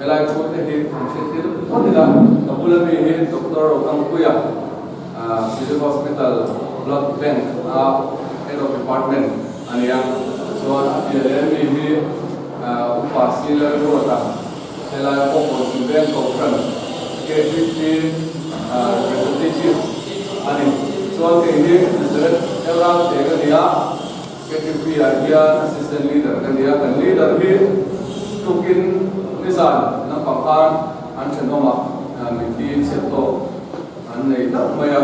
Helai thu te hi an hre thil phawt ila, ka bula mi hi Doctor Rothangpuia, Civil Hospital Blood Bank a Head of Department a ni a. Chuan a piah leh mi hi Upa Silar Ruata, helai pawh Kawlchim Veng Kohhran KPP Representative a ni. Chuan kei hi Nazareth Elral te ka ni a. KTP ah hian Assistant Leader ka ni a, kan Leader hi tukin nizan lampang khan an thenawmah mithi chhiat tawk an nei hlauh mai a,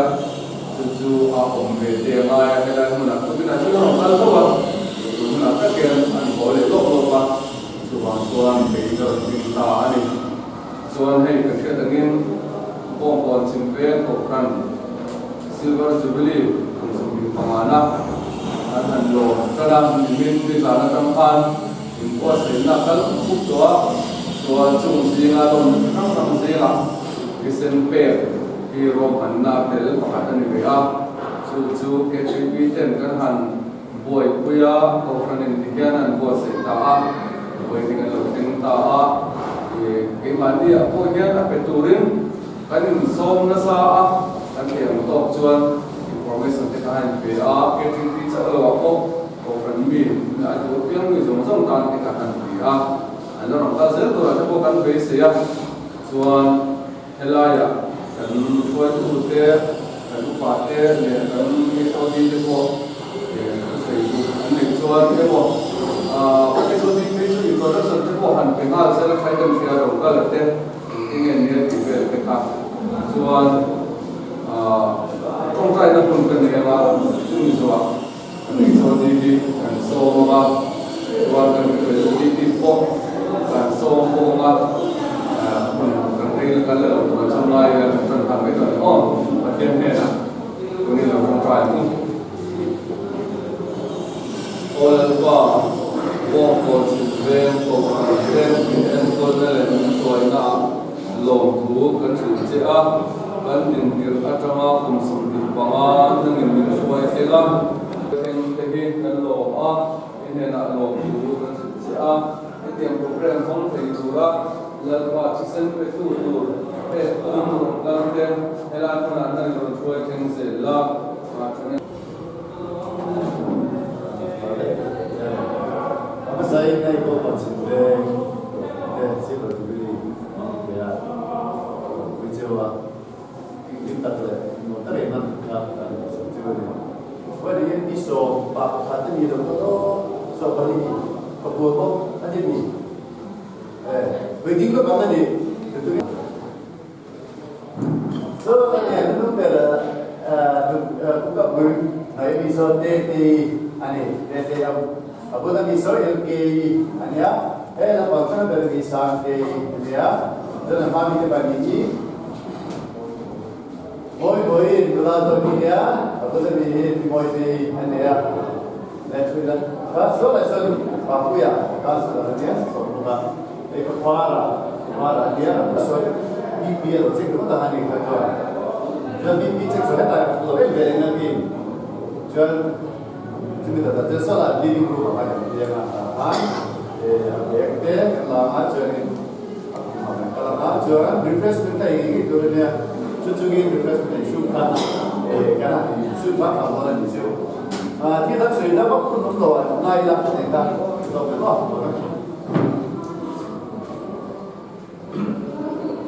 chu chu a awm ve te a ngai a, helai hmunah tukin a thil a rawn kal tho a, tun hunah takin an haw leh lawk lawk a, chuvang chuan kei ka rawn ding ta a ni. Chuan hei ka hriat angin Bawngkawn Chimveng Kohhran Silver Jubilee kum 25 na an han lawm tan a, nimin nizan atang khan inbuatsaihna a kal khup tawh a, chuan chung zinga lawmna chi hrang hrang zingah thisen pek hi ruahmanna tel pakhat a ni ve a, chu chu KTP ten kan han Buaipui a Kohhranin ti hian an buatsaih ta a, buaini kan lo thleng ta a, ih keimahni ah pawh hian a pe turin kan insawm nasa a, kan thei ang tawk chuan information te kha a inpe a, KTP chauh lo ah pawh Kohhran mi a duh apiang mi zawng zawng tan te kha han ti a, an la rawn kal zel turah te pawh kan beisei a, chuan helaiah kan hruaitute, kan upate leh kan HOD te pawh thusawi duh an neih chuan emaw HOD phei chu introduction te pawh han pe nghal sela thlai kan hria ro kal a te engtin nge nia tih vel te kha chuan tawngtaina hun ka nei anga chumi zawhah kan HOD hi kan sawm anga chuan kan representative pawh kan sawm bawk anga hun kan rei la kal la lo tur a cham lai ila kan tan nghal mai dawn aw Pathian hnenah Tunin lo tawngtai ang u. Aw Lalpa, Bawngkawn Chhimveng Kohhran te min enkawlna leh min hruainaah lawmthu kan hrilh che a, kan dintirh atanga kum 25 nangin min hruai thleng a. Thleng te hi kan lawm a, i hnenah lawmthu kan hrilh che a, hetiang program hmang thei tura Lalpa thisen petu tur pek tum rawn kal te helai hmunah nangin rawn hruai thleng zel la.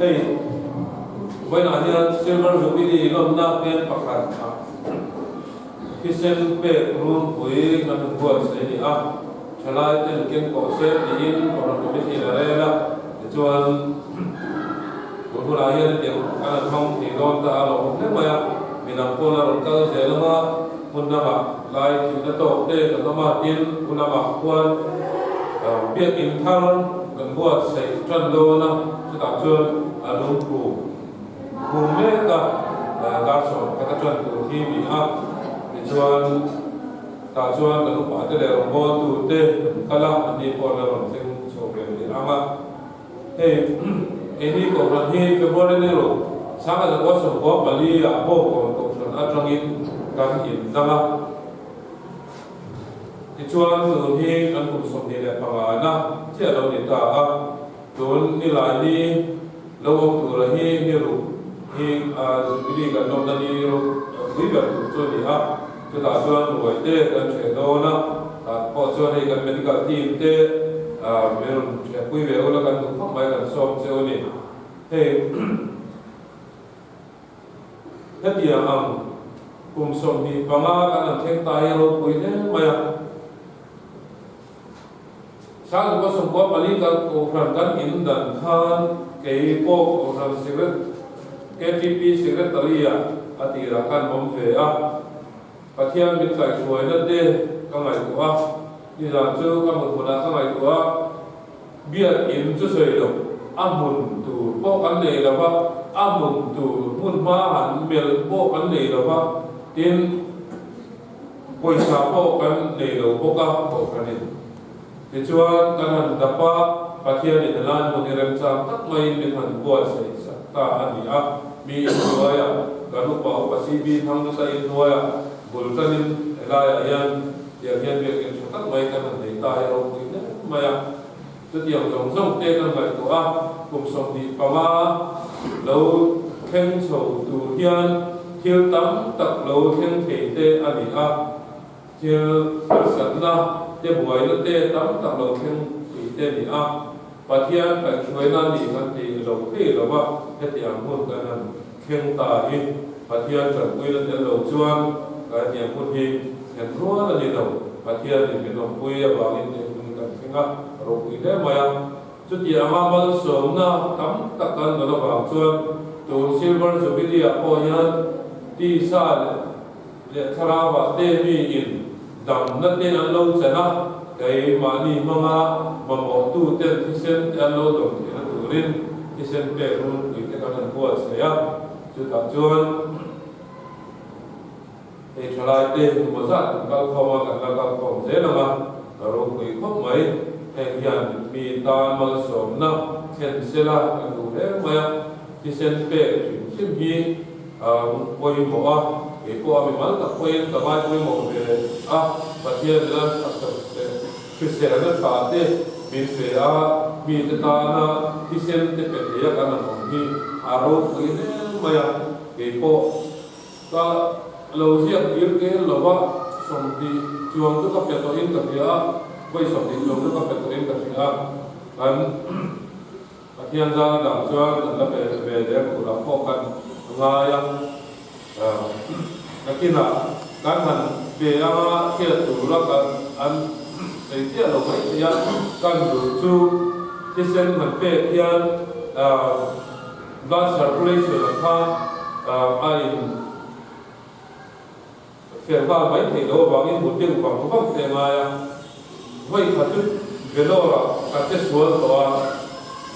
Hei vawiinah hian Silver Jubilee lawmna pen pakhat ah thisen pek runpui kan han buatsaih a ni a, thalai ten keng kawh se tiin Kohhran Committee in a rel a, tichuan tun hunah hian hetiang kan han hmang thei dawn ta a lawmawm hle mai a, midang pawn a rawn kal zel ang a, hmun lamah lai thihna tawk te kan awm a, tin hmun lamah khuan biakin thar kan buatsaih tan dawn a, chutah chuan a lungphu phum mek a, dar 11 a tan tur hi ni a, tichuan tah chuan kan upa te leh rawngbawltu te an kal a, anni pawh an la rawn thleng chho ve leh ang a. Hei keini Kohhran hi February ni ruk 1994 ah Bawngkawn Kohhran atangin kan indang a. Tichuan tun hi kan kum 25 na chiah lo ni ta a. Tun nilai ni lo awm tura hi ni ruk hi Jubilee kan lawmna ni ruk pui ber tur chu a ni a, chutah chuan ruai te kan hreh dawn a, tah pawh chuan hei kan medical team te min rawn hrehpui ve ula kan duh khawp mai kan sawm che u ni. Hei hetiang ang kum 25 kan han thleng ta hi a ropui hle mai a. Sangkua 94 kan Kohhran kan in dan khan kei pawh Kohhran Secret ktp Secretary ah a tirah khan awm ve a, Pathian min kaihhruaina te ka ngaihtuah a, nizan chu ka mut hmunah ka ngaihtuah a, Biakinn chu sawi lo, a hmun tur pawh kan nei lo va, a hmun tur hmunhma han melh pawh kan nei lo va, tin, Pawisa pawh kan nei lo bawk a, Kohhranin. Tichuan, kan han dap a, Pathianin helai hmun hi remchang tak maiin min han buatsaih sak ta a ni a. Mi inhnuaiah, kan upa upa CB Thangnuta inhnuaiah bul tanin helaiah hian tiang hian biakinn tha tak mai kan han nei ta hi a ropui hle mai a. Chutiang zawng zawng te kan ngaihtuah a, kum 25 lo thleng chho tur hian thil tam tak lo thleng thei te a ni a, thil harsatna te buaina te tam tak lo thleng thei te a ni a, Pathian kaihhruaina a nih kan ti lo thei lo va, hetiang hun kan han thleng ta hi Pathian tanpuina tel lo chuan ka hetiang hun hi thlen rual a ni lo. Pathianin min awmpui avangin tih hun kan thleng a, ropui hle mai a. Chutianga malsawmna tam tak kan dawn avang chuan tun Silver Jubilee-ah pawh hian tisa leh leh thlarauah te miin damna te an lo chan a, keimahni hmanga mamawhtuten thisen te an lo dawm theihna turin thisen pek runpui te kan han buatsaih a, chutah chuan hei thalai te engemaw zat kan kal khawm a, kan la kal khawm zel ang a, ka ropui khawp mai. Heng hian mi tan malsawmna thlen sela kan duh hle mai a, thisen pek hrim hrim hi pawimawh a, kei pawh a mimal tak pawhin ka ngai pawimawh ve a, Pathian ila taksak leh hriselna tha te min pe a, mite tana thisen te pe thei a kan han awm hi a ropui hle mai a, kei pawh ka lo ziak kir kel lo va, 20 chuang chu ka pe tawhin ka hria a, vawi 20 chuang chu ka pe tawhin ka hria a, kan. Pathian zan dang chuan kan la pe ve zel turah pawh kan ngai a, nakinah kan han pe anga hriat tura kan an sawi chiah lo mai thei a, kan duh chu thisen han pek hian blood circulation ang khan a in fel nghal mai theih loh avangin mut deuh vang vang te a ngai a, vawi khat chu Vellore ah ka che sual tawh a,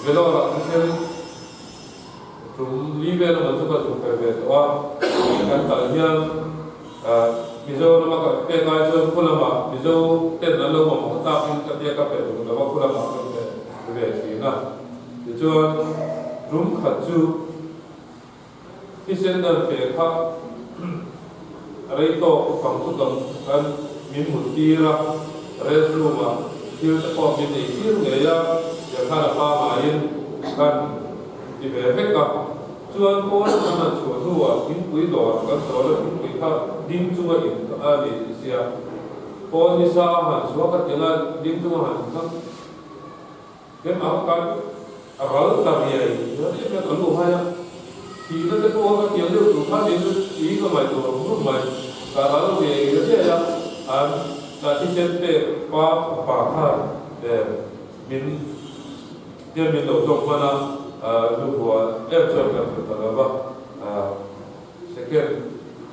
Vellore ah thisen tum li vel emaw chu ka zuk ve ve tawh a, kan kal hian Mizoram a ka pek ai chuan khu lamah Mizo ten an lo mamawh takin ka tia ka pe duh lo a, khu lamah ka pe ve thin a, tichuan tum khat chu. Thisen dan fe kha rei tawk fang chu kan kan min mut tir a, rest room ah thil te pawh min ei tir ngei a, tiang khan a pangaiin kan ti ve vek a. Chuan pawn kan han chhuah hnuah thingpui dawr kan chawl a, thingpui kha ding chunga in a ni ti sia, pawn nisa a han chhuak a tianga ding chunga han in kha Kem ang kan a ral ta riai riai hian a lu hai a, thihna te pawh a ka tiang deuh tur khan in i ka ngaihtuah rum rum mai. Ka ral riai riai a, an ka thisen pek pa fapa khan min tian min lo tawk hman a, lu hua em chuan kan hmu ta lo va. Second,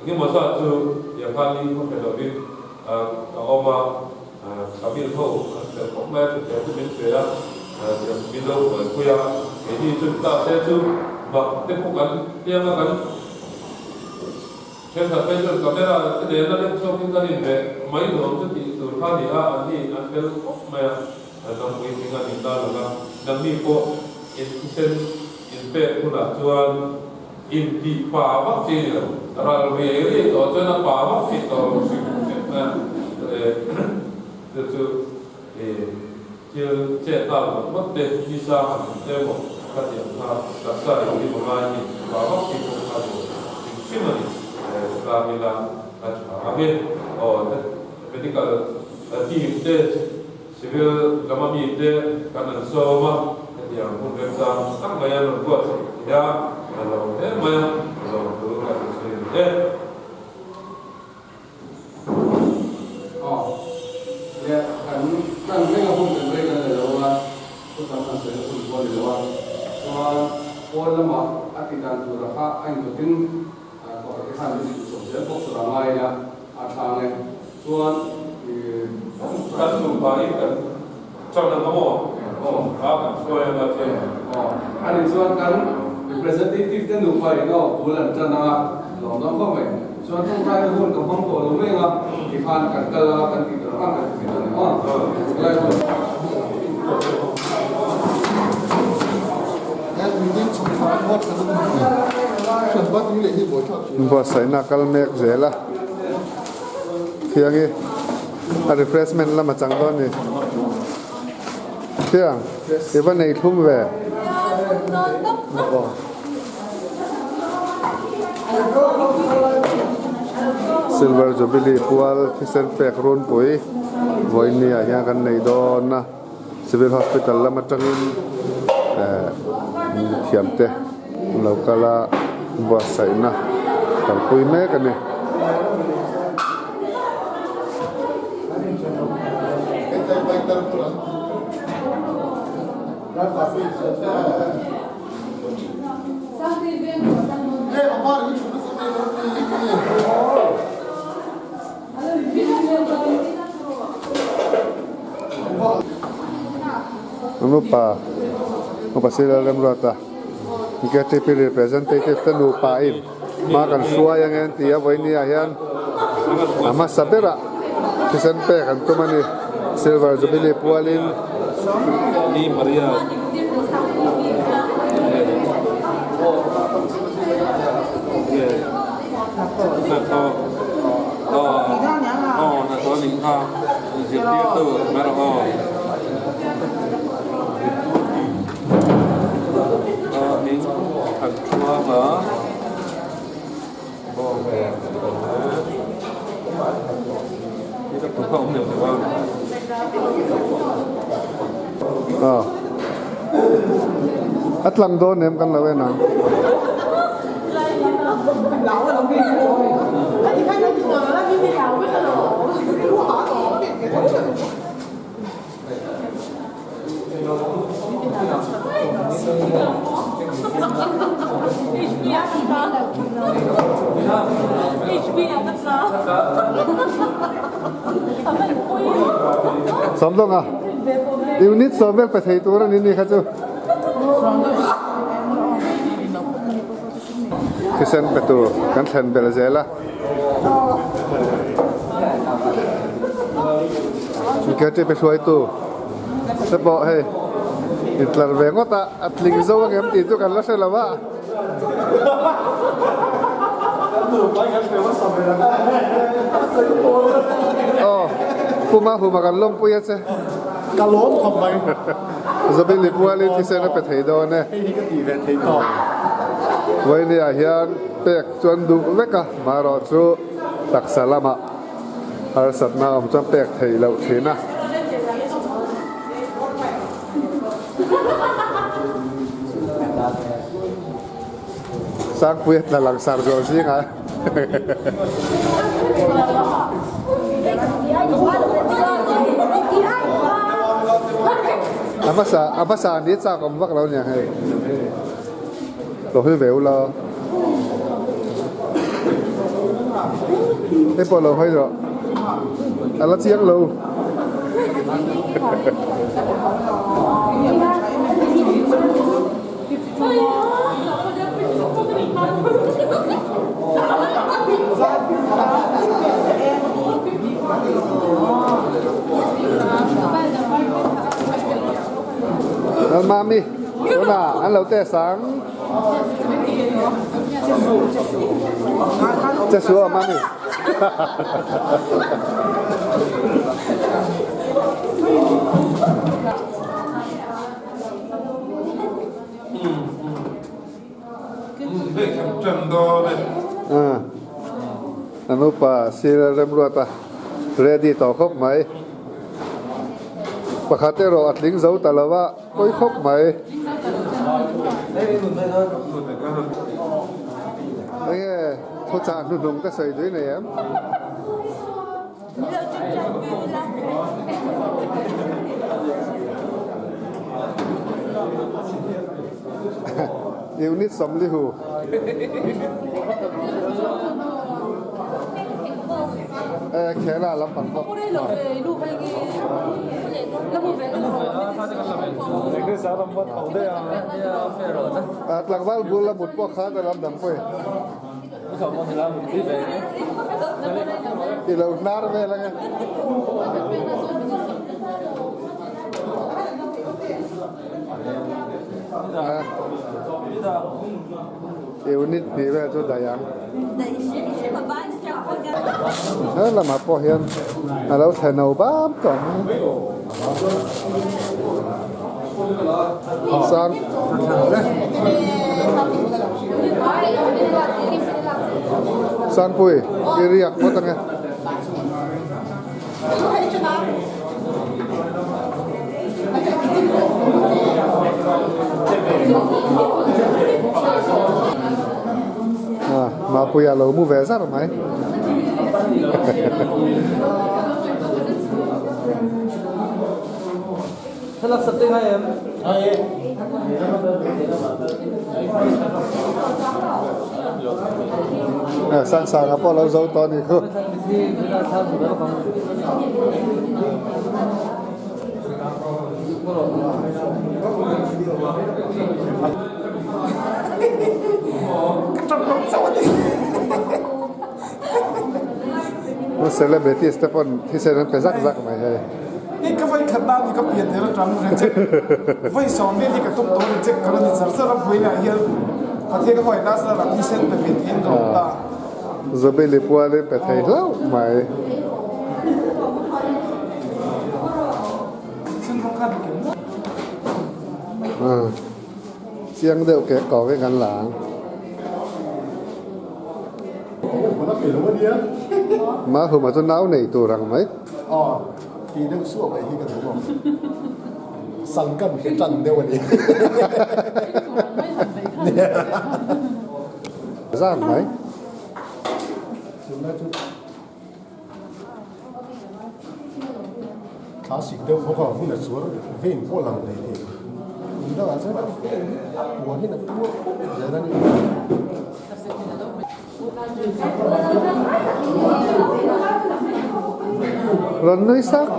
engemaw zat chu tiang khan ni khaw hre lovin ka awm a, ka bill ho an fel khawp mai a, thuthleng chu min pe a, tiang min lo buaipui a, keini chu ta se chu mak te pawh kan piang a, kan thenkhat phei chuan camera te nen a lem chhuakin kan inveh mai nuam chu tih tur kha a ni a, an ni an fel khawp mai a, nangpui thing a ni ta lo va, nangni pawh inthisen inpek hunah chuan. Intih pa vak chi ni lo. Ral riai riai tawh chuan a pa vak theih tawh lo hrim hrim a, chu chu thil chet nghal vat vat te, nisa han in te emaw ka ti ang kha taksa in rim a ngai ni pa vak chi pawh kha ni hrim hrim a ni tlang ila a tha ang e. Aw medical team te civil lama mi te kan an sawm a, hetiang hun remchang tak mai an rawn buatsaih thei a, a lawm hle mai a, lawmthu kan sawi ni e. Aw le kan tan reng a hun kan reng a ni lo a, thu tam kan sawi na hun pawh a ni lo a, chuan pawn lamah a tih dan tura kha a indawtin thawkhat te khan min hrilh chawp zel bawk tura ngai ila a thlang e, chuan ih. Kan nupain kan tan ang maw? Aw a kan hruai ang a che. Aw a nih chuan kan representative te nupain aw bul an tan ang a, lawm dawn khawp mai. Chuan tawngtai na hun ka hmang tawh lo mai ang a, tikhan kan kal a, kan tih tur ang kan ti thei dawn a ni aw. Lai hun. Buatsaihna kal mek zel a, thiangi a refreshment lam a chang dawn a ni. Thiang, i va nei thlum ve. Silver Jubilee pual thisen pek runpui vawiin ah hian kan nei dawn a, Civil Hospital lam atangin eh mithiam te an lo kal a, buatsaihna kalpui mek a ni. Nupa Upa Sila Remruata KTP representative te nupa in hma kan hruai ang en ti a vawiin ah hian a hmasa berah thisen pek an tum a ni Silver Jubilee pualin. A tlang dawn em kan lo en ang. Sawmdawnga unit sawm vel pe thei tur a ni ni kha chu. Thisen pe tur kan thlen belh zel a. Security pe hruaitu te pawh hei intlar ve ngawt a, a tling zo ang em tih chu kan la hre lo a. Aw puma huma kan lawmpui a che. Ka lawm khawp mai. Zabili pualin thisen a pe thei dawn e. Hei hi ka tih ve thei tawh. Vawinia hian pek chuan duh vek a, marawh chu taksa lamah harsatna awm chuan pek theih loh thin a. Sangpuia tla langsar zual zingah. A hmasa a hmasa ni chak awm vak lo nia hei. Lo hawi ve ula. Hei pawh lo hawi rawh. A la chiang lo. Mami, tunah an lo test ang. Che su a Mami. dawn e. An upa sir a remruat a, ready tawh khawp mai. Pakhat erawh a tling zo ta lo a, pawi khawp mai. Enge thuchah hnuhnung ka sawi dui nei em? Unit 40. E khela lampang pawh. Tlangval bul a mut pawh khan a lam dang pawh e. I lo hnar vel ange. Unit hnih vel chu daih ang. He lamah pawh hian a lo thlen ho bam tawh ang. Sang Sangpui i riak phawt ange. Mapuia lo mu ve zar mai. Sang sang a pawh lo zo tawh a nih khu. Celebrities te pawn thisen an pe zak zak mai hei. Hei ka vawi khat na ni ka pian tel atang reject vawi sawm vel hi ka tum tawh reject ka la ni char char a vawiinah hian Pathian hawi na zar ah thisen pe ve thei an ka awm ta. Zobeli pualin pe thei hlauh mai. Thisen rawng kha dik em? Chiang deuh kek kawkin kan la ang. Mahuma chu nau nei tur ang mai. Aw, ti deuh suah mai hi ka duh bawk. Sangkan hi tan deuh a ni. Zan mai. Tunlai chu thla sik deuh bawk a, hun a chuar vein pawh lang thei tih. Kum dangah chuan a vein hi a puan in a tuar khawp zel a ni. Rawn nui sak.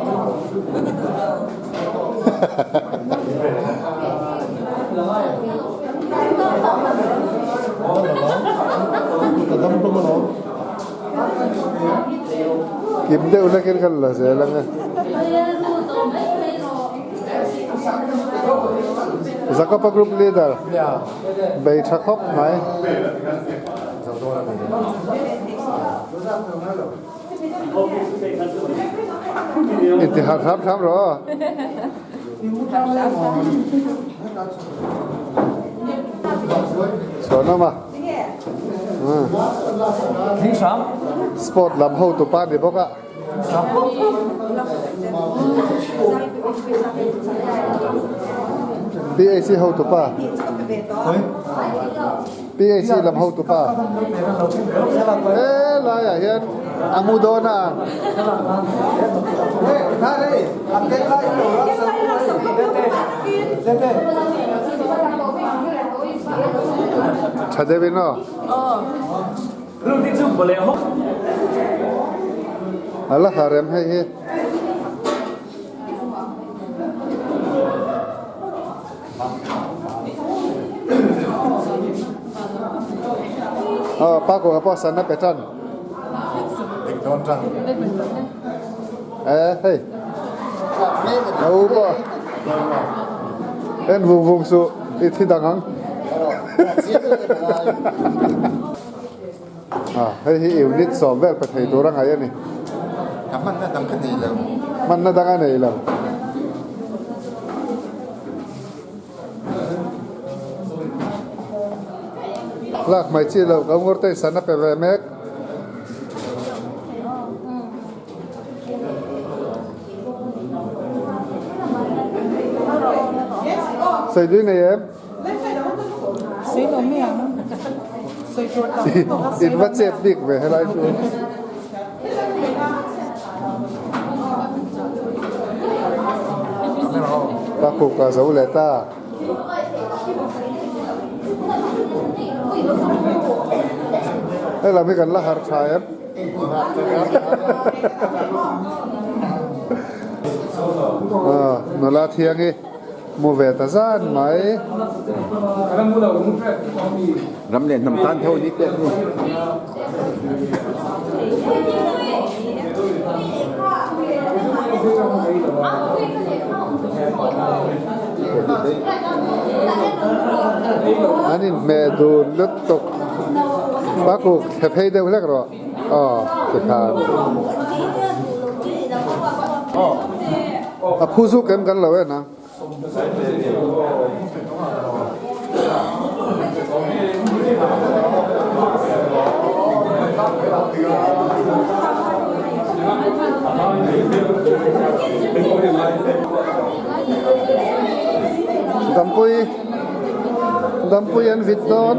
Kim deuh hlekin khan la zel ang e. Jacob-a group leader bei tha khawp mai. Inti harh hram hram rawh. Chhuan awm a. Sport lam hotu pa ni bawk a. PAC hotu pa. PAC lam hotu pa. He laiah hian a mu dawn a. Tha deuhin aw. A la ha rem hei hi. Aw pa ko pawh sana pe tan. Dik dawn tan. E hei. Au pawh. En vung vung su i thi dang ang. Ah, hei hi unit sawm vel pe thei tur a ngaih a ni. Ka hmanna dang ka nei lo. Hmanna dang a nei lo. Lak mai chi lo ka ngur te sana pe ve mek. Sawi dui nei em? In va chep bik ve helai chu. Ka kuk a zo leh ta. Hei lam hi kan la harh tha em? Nula thiangi mu ve ta zan mai. Ram leh hnam tan tho ni pek ni. An inhmeh dun lutuk bakuk thla phei deuh hlek rawh aw tikhan a phu zuk em kan lo en ang. Dampui Dampui an vit dawn.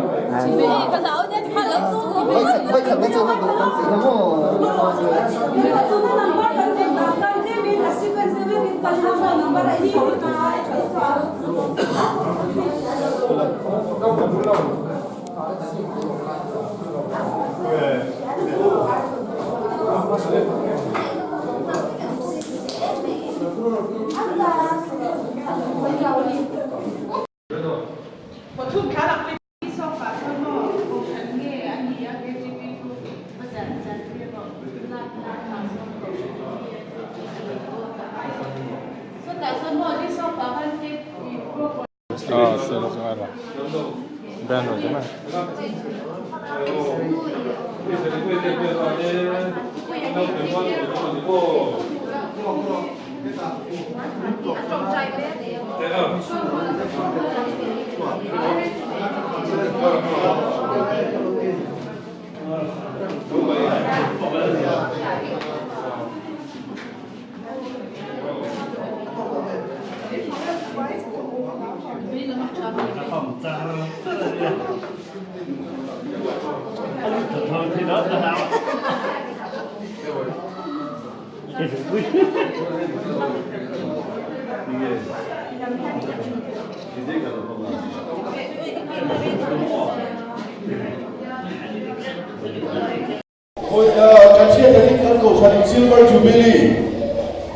Kan hriat takin kan Kohhran Silver Jubilee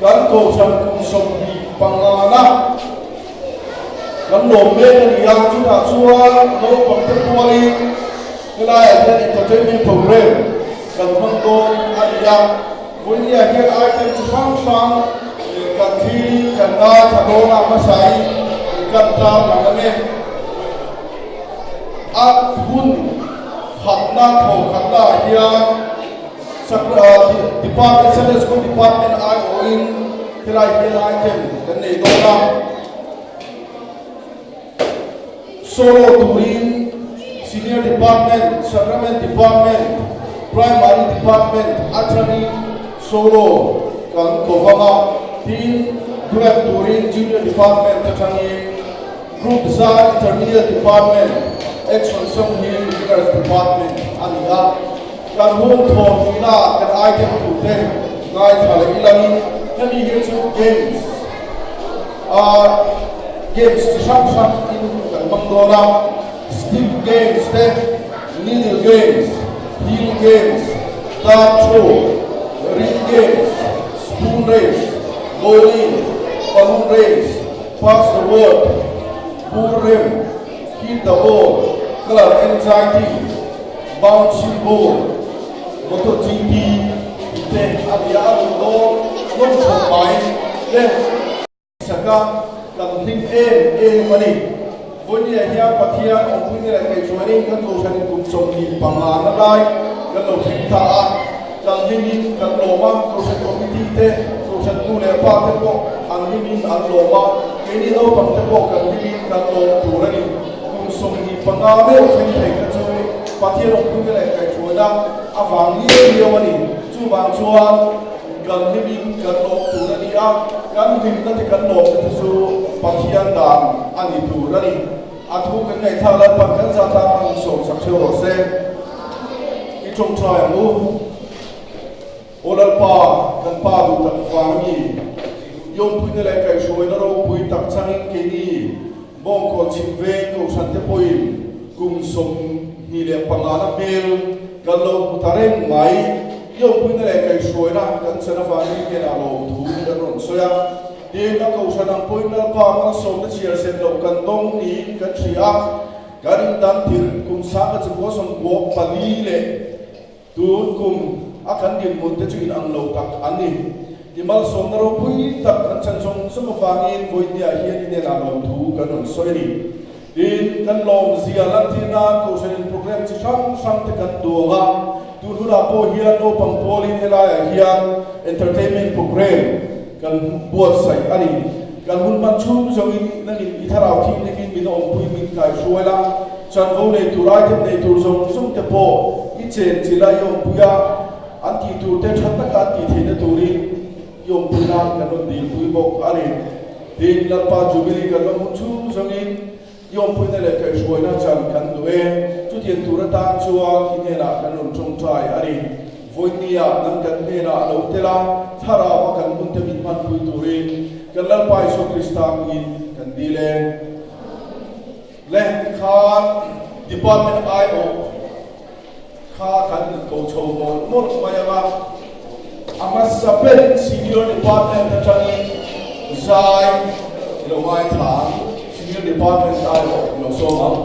kan Kohhran kum 25 na kan lawm mek a ni a, chutah chuan naupangte pualin helaiah hian entertainment program kan hmang dawn a ni a. Vawinia hian item chi hrang hrang kan thlirin kan ngaithla dawn a, hmasain kan tarlang ang e. A hun khatna thaw khatna ah hian Department, Sunday School Department aiawhin helai hian item kan nei dawn a. Solo turin Senior Department, Sacrament Department, Primary Department atangin solo kan ko vang a, tin duet turin Junior Department atangin Group za Intermediate Department, Action song hi Beginners Department a ni a. Kan hun thawn ina kan item turte ngaithla leh ilangin hemi hi chu games a games chi hrang hrang in kan hmang dawn a, stick games te, needle games, heel games, dart throw, ring games, spoon race, bowling, balloon race, pass the word, bur rem, hit the ball, colour anxiety, Bouncing ball, Moto GP tih te a ni a, a rawn dawn nawm chho mai le. Saka kan hlim em em a ni. Vawinia hian Pathian awmpuina leh kaihhruaiin kan kohhranin kum 25 na lai kan lo thleng ta a, kan hlimin kan lawm a, kohhran committee te, kohhran nu leh pa te pawh an hlimin an lawm a, keini naupang te pawh kan hlimin kan lawm tur a ni. Kum 25 meuh thleng thei kha chu. Pathian awmpuina leh kaihhruaina avang liau liau a ni. Chuvang chuan kan hlimin kan lawm tur a ni a, kan hlimna te kan lawmna te chu Pathian dan a ni tur a ni. A thu kan ngaihthlak Lalpan kan zat a hmangin sawmsak theuh rawh se. I tawngtai ang u. Aw Lalpa, kan Pa duh tak vang a mi, i awmpuina leh kaihhruaina ropui tak changin keini Bawngkawn chhim veng Kohhran te pawhin kum 25 na hmel kan lo hmu ta reng mai. I awmpuina leh kaihhruaina kan chan avangin hnenah lawmthu kan rawn sawi a. Tin, a Kohhran ang pawhin Lalpa malsawmna chhiar sen loh kan dawng niin kan hria a. Kan indan tirh kum sanga chukua 94 leh Tun kum a kan dinhmun te chu in ang lo tak an ni. I malsawmna ropui tak kan chan zawng zawng avangin vawinia hian i hnenah lawmthu kan rawn sawi a ni. Tin, kan lawmzia lantir nan Kohhranin programme chi hrang hrang te kan duang a, tun hunah pawh hian naupang pawlin helaiah hian entertainment programme kan buatsaih a ni. Kan hun hman chhung zawngin nangin i thlarau thihlimin min awmpui min kaihruai la, Chanvo nei tur item nei tur zawng zawng te pawh i chen chilh a i awmpui a, an tih tur te tha taka an tih theihna turin i awmpui nan kan rawn dilpui bawk a ni. Tin, Lalpa Jubilee kan lawm hun chhung zawngin i awmpuina leh kaihhruaina chan kan duh e. Chutiang tur atan chuan i hnenah kan rawn tawngtai a ni. Vawinia nang kan hnenah lo tel a, thlarau a kan hun te min hmanpui turin kan Lalpa Isua Krista hmingin kan dil e. Le khan department aiawh kha kan ko chho mawlh mawlh mai ang a, a hmasa ber senior department atangin zai i lo ngaithla ang, senior department aiawh i lo sawm ang.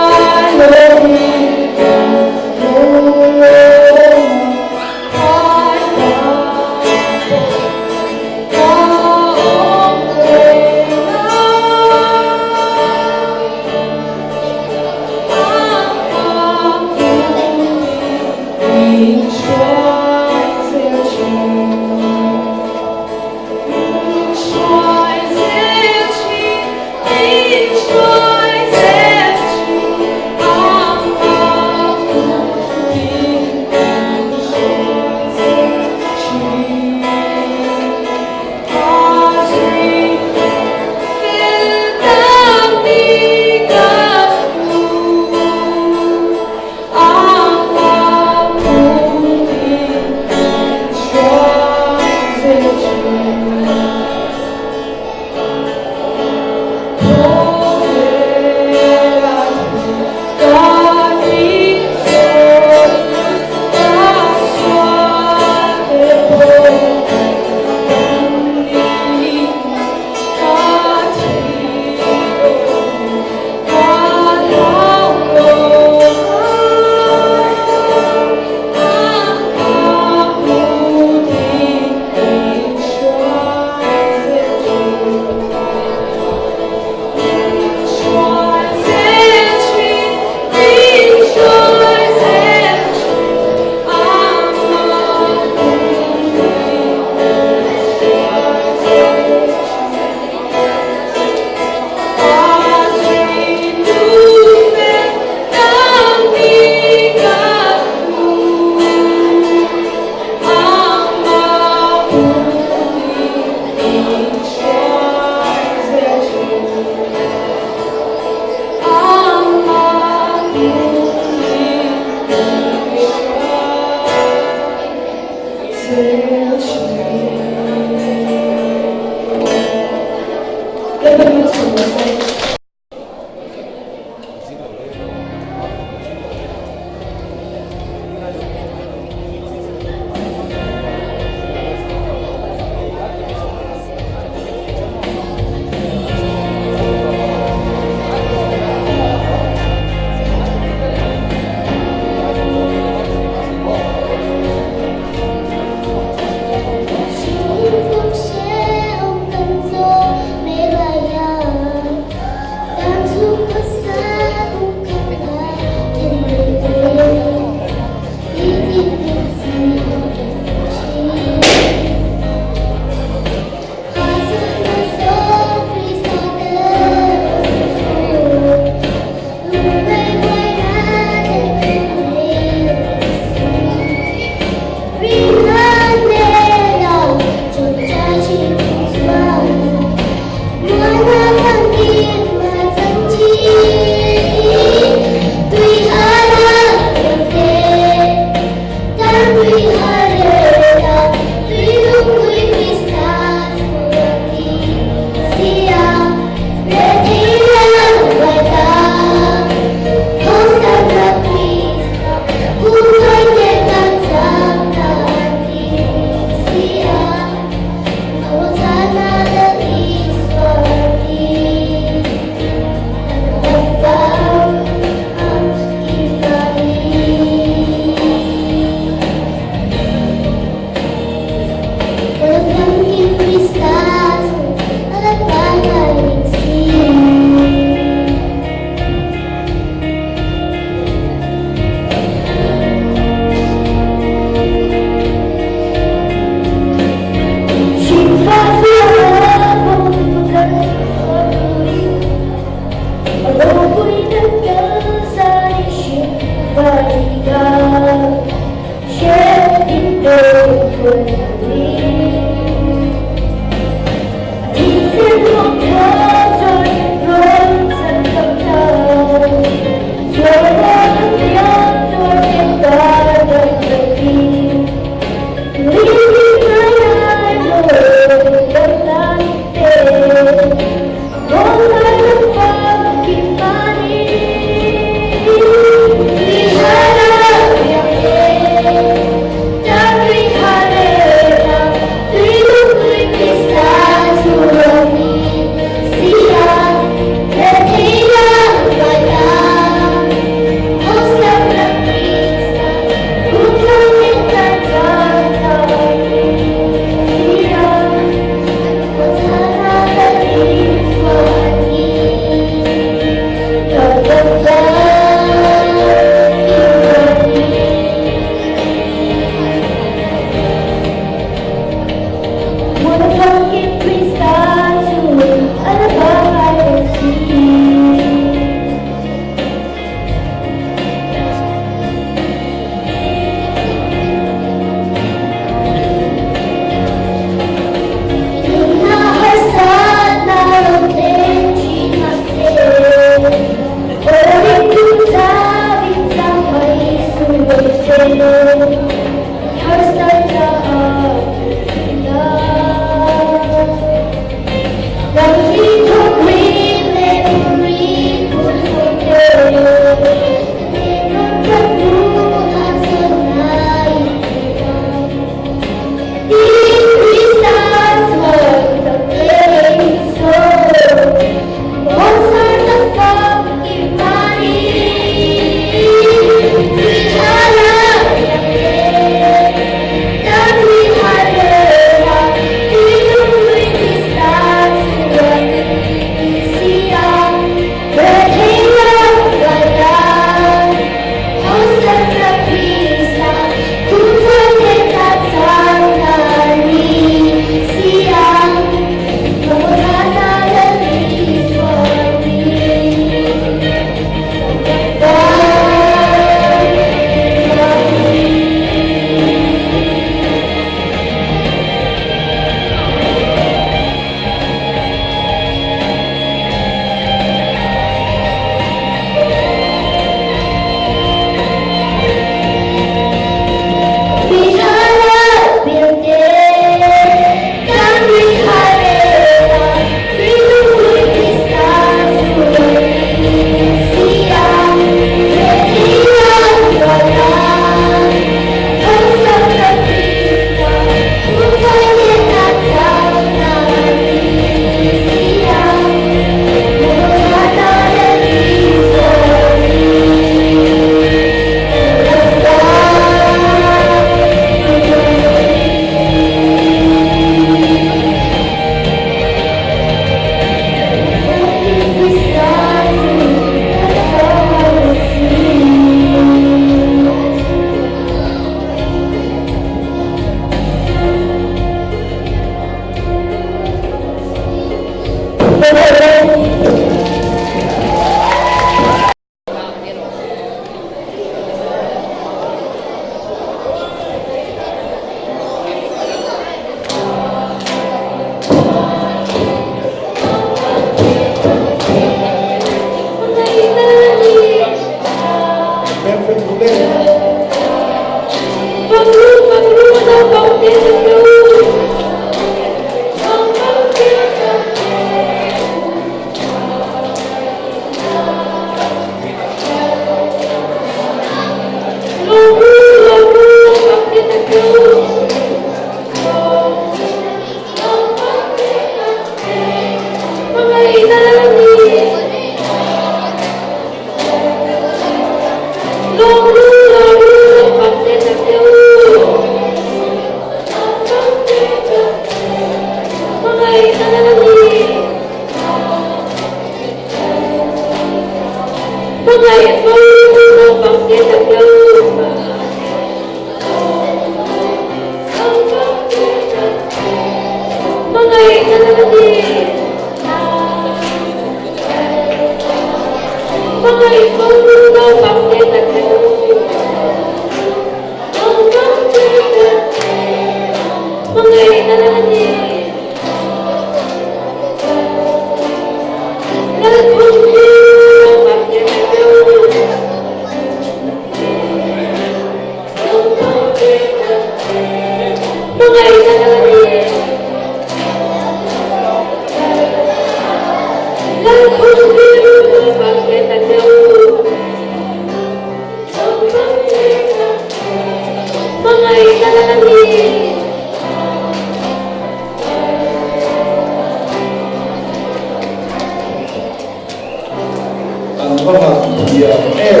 An va han thiam em.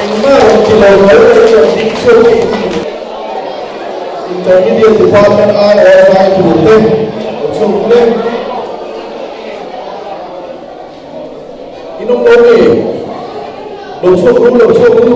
Engmah rawn ti lo mai mai chuan ding chhuak in Intermediate Department aiawh zai tur te lo chhuak hle. In awm lo mi? Lo chhuak ru, lo chhuak ru.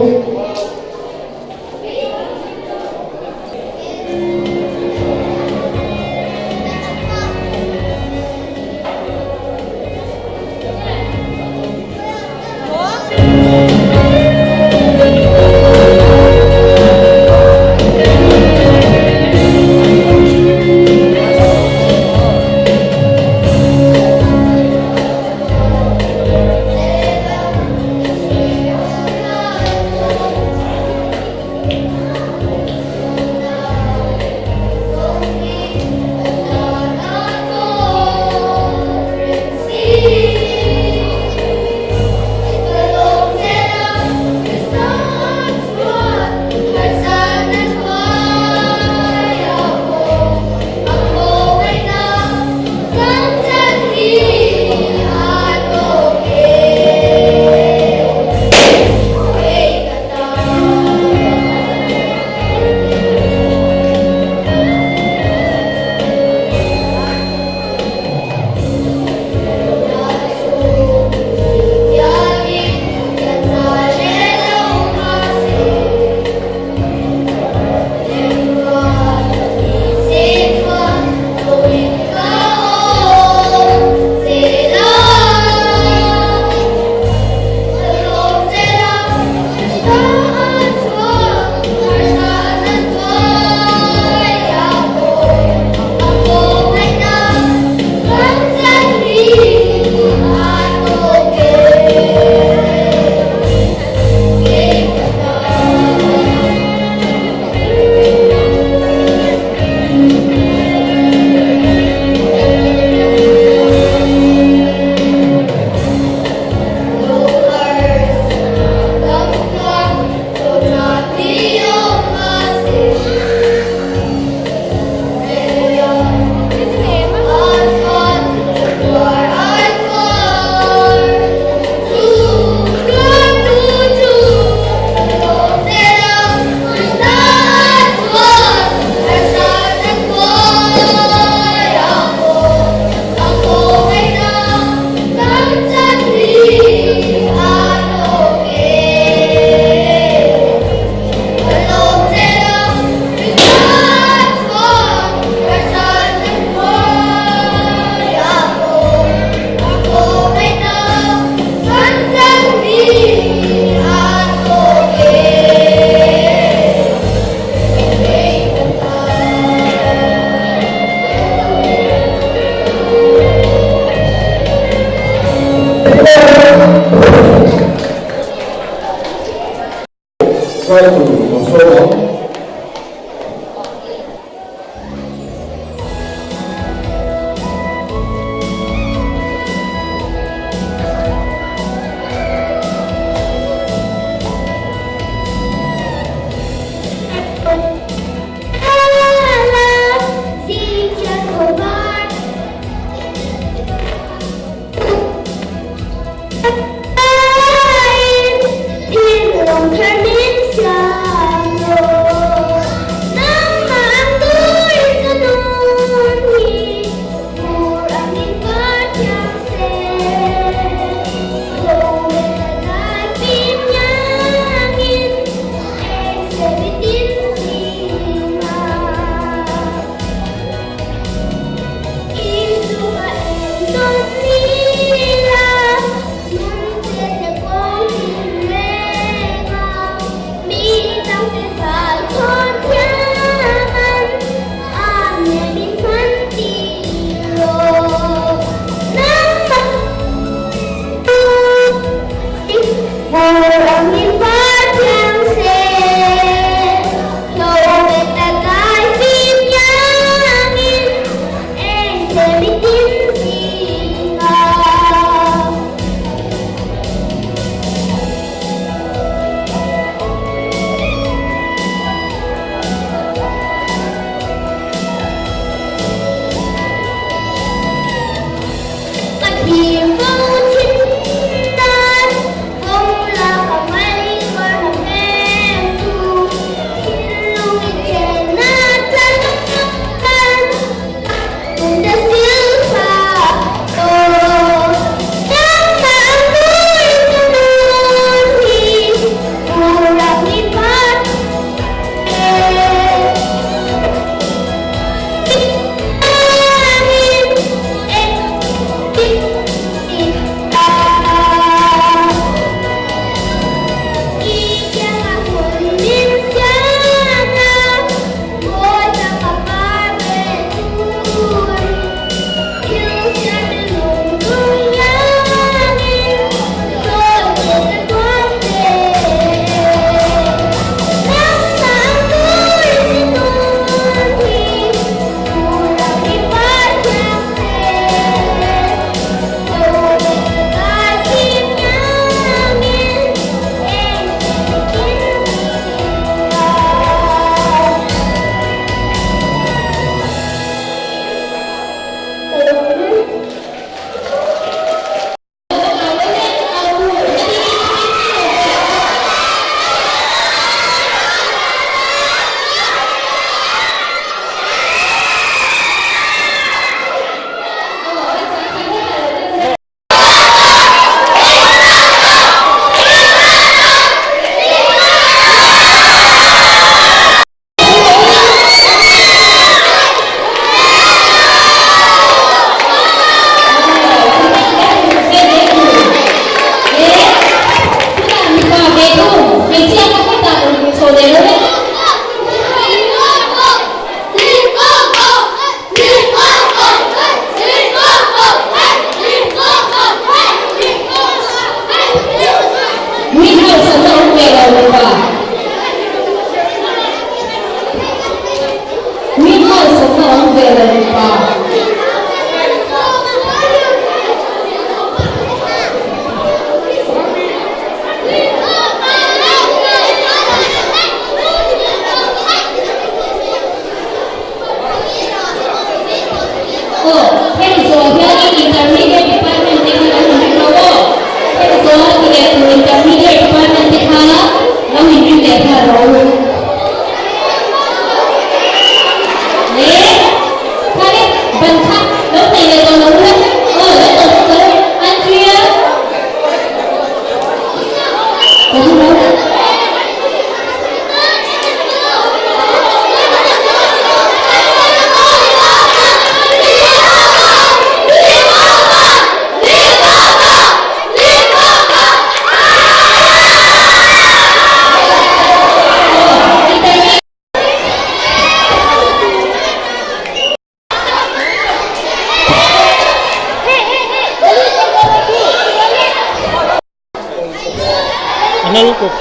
Na lutuk.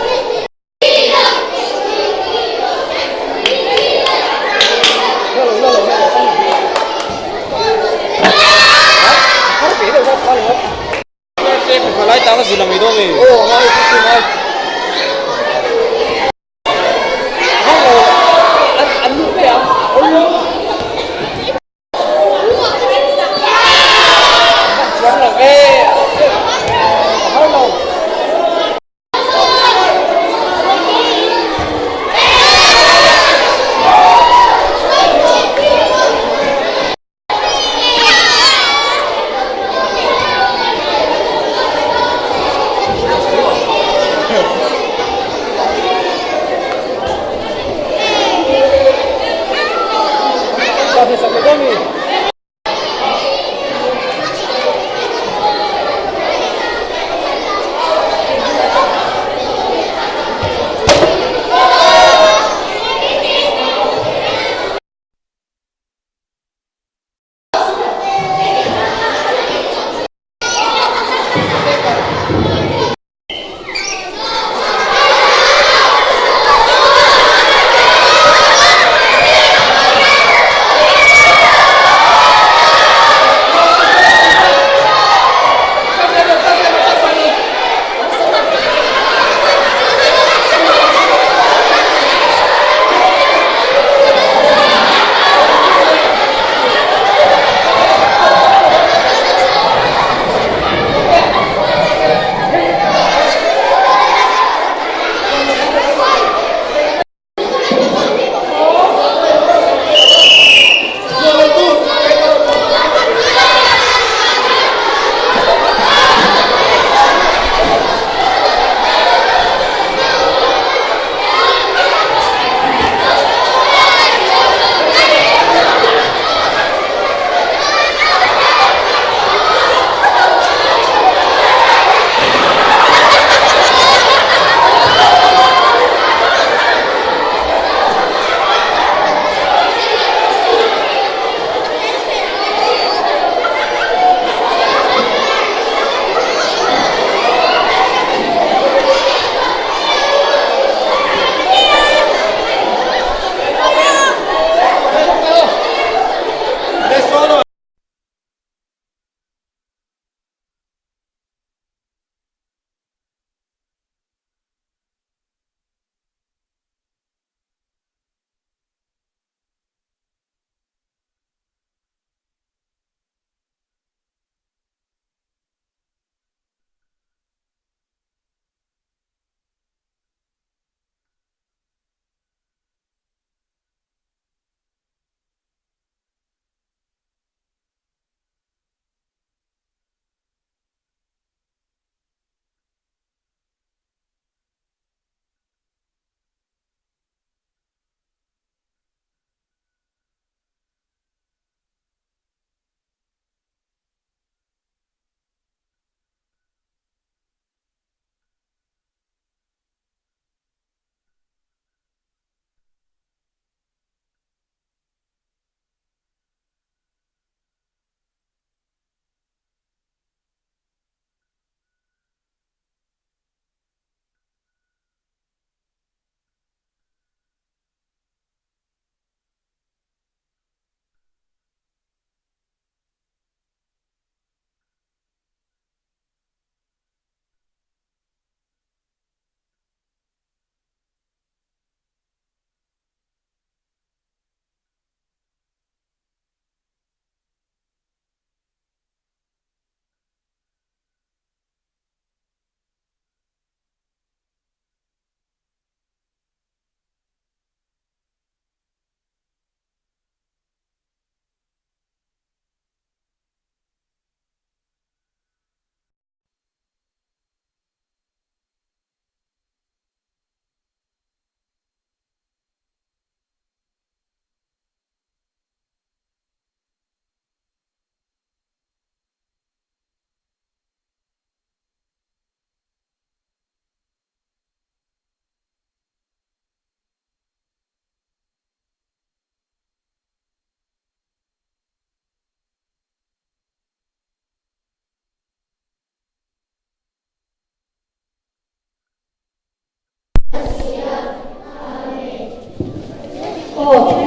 Sport.